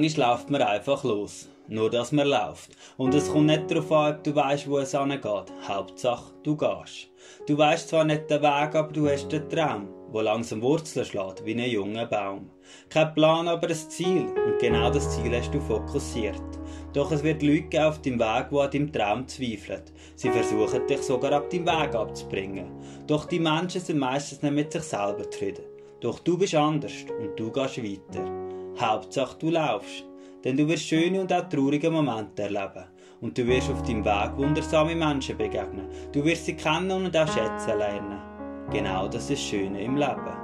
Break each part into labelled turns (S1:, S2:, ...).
S1: Manchmal läuft man einfach los. Nur, dass man läuft. Und es kommt nicht darauf an, ob du weißt, wo es hingeht. Hauptsache, du gehst. Du weißt zwar nicht den Weg, aber du hast den Traum, der langsam Wurzeln schlägt, wie ein junger Baum. Kein Plan, aber ein Ziel. Und genau das Ziel hast du fokussiert. Doch es wird Leute geben auf deinem Weg, die an deinem Traum zweifeln. Sie versuchen, dich sogar ab deinem Weg abzubringen. Doch die Menschen sind meistens nicht mit sich selber zufrieden. Doch du bist anders und du gehst weiter. Hauptsache, du laufst. Denn du wirst schöne und auch traurige Momente erleben. Und du wirst auf deinem Weg wundersame Menschen begegnen. Du wirst sie kennen und auch schätzen lernen. Genau das ist das Schöne im Leben.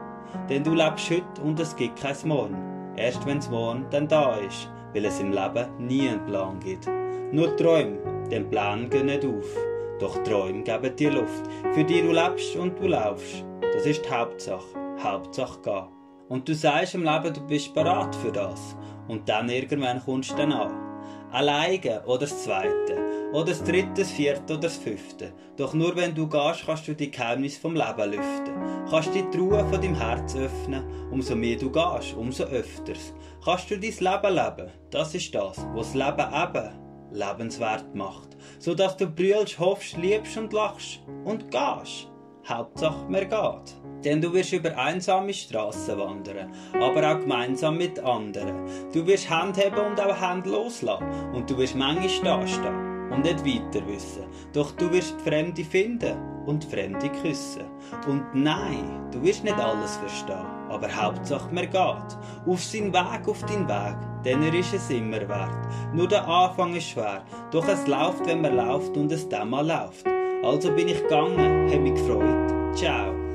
S1: Denn du lebst heute und es gibt kein Morgen. Erst wenn das Morgen dann da ist, weil es im Leben nie einen Plan gibt. Nur Träume, denn Pläne gehen nicht auf. Doch Träume geben dir Luft, für die du lebst und du laufst. Das ist die Hauptsache. Hauptsache gehen. Und du sagst im Leben, du bist bereit für das. Und dann irgendwann kommst du dann an. Alleine oder das Zweite. Oder das Dritte, das Vierte oder das Fünfte. Doch nur wenn du gehst, kannst du die Geheimnisse vom Leben lüften. Kannst die Truhe von deinem Herz öffnen. Umso mehr du gehst, umso öfters. Kannst du dein Leben leben. Das ist das, was das Leben eben lebenswert macht. Sodass du brüllst, hoffst, liebst und lachst. Und gehst. Hauptsache, man geht. Denn du wirst über einsame Strassen wandern, aber auch gemeinsam mit anderen. Du wirst Hände heben und auch Hände loslassen. Und du wirst manchmal dastehen und nicht weiter wissen. Doch du wirst Fremde finden und Fremde küssen. Und nein, du wirst nicht alles verstehen, aber Hauptsache man geht. Auf seinen Weg, auf deinen Weg, denn er ist es immer wert. Nur der Anfang ist schwer, doch es läuft, wenn man läuft und es dann mal läuft. Also bin ich gegangen, hab mich gefreut. Ciao.